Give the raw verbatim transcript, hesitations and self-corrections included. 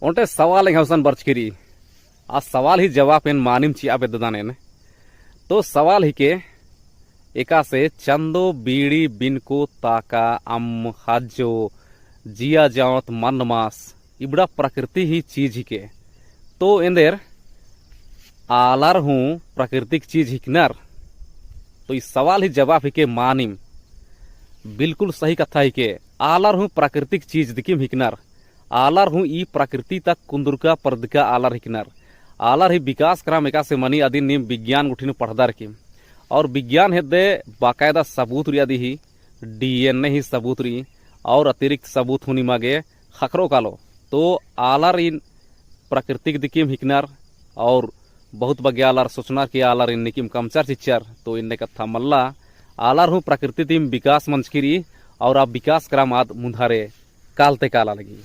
ओन्टे सवाल एंग्है हुसन बरचकी रई। आ सवाल ही जवाब एन मानिम चिआ बेद्ददन एन। तो सवाल हिके, एकासे चंदो बीड़ी बिनको ताका अम्म हज्जो जिया जावत मन्न मास इबड़ा प्रकृति ही चीज हिके। तो एन्देर आलर हूँ प्राकृतिक चीज हिकनर। तो ई सवाल ही जवाब हिके मानिम। बिल्कुल सही कत्था हिके। आलर हूँ प्राकृतिक चीज दिकिम हिकनर। आलर हूँ ई प्रकृति तक कुन्दुरका परदका आलर हिकनर। आलर ही विकास क्रम एकासे मनी अदिन नीम विज्ञान गुट्ठिन पढ़दर की। और विज्ञान हेद्दे बाकायदा सबूत रई अदी ही, डीएनए ही सबूत रई, और अतिरिक्त सबूत हूँ निमा गे ख़क्खरो कालो। तो आलर इन प्रकृतिक दिकिम हिकनर, और बहुत बग्गे आलर सोचनर कि आलर इन्निकिम कमचर चिच्चर, तो इन्ने कत्था मल्ला। आलर हूँ प्रकृति दिम विकास मंजकी रई, और आ विकास क्रम आद मुन्धारे कालते काला लगी।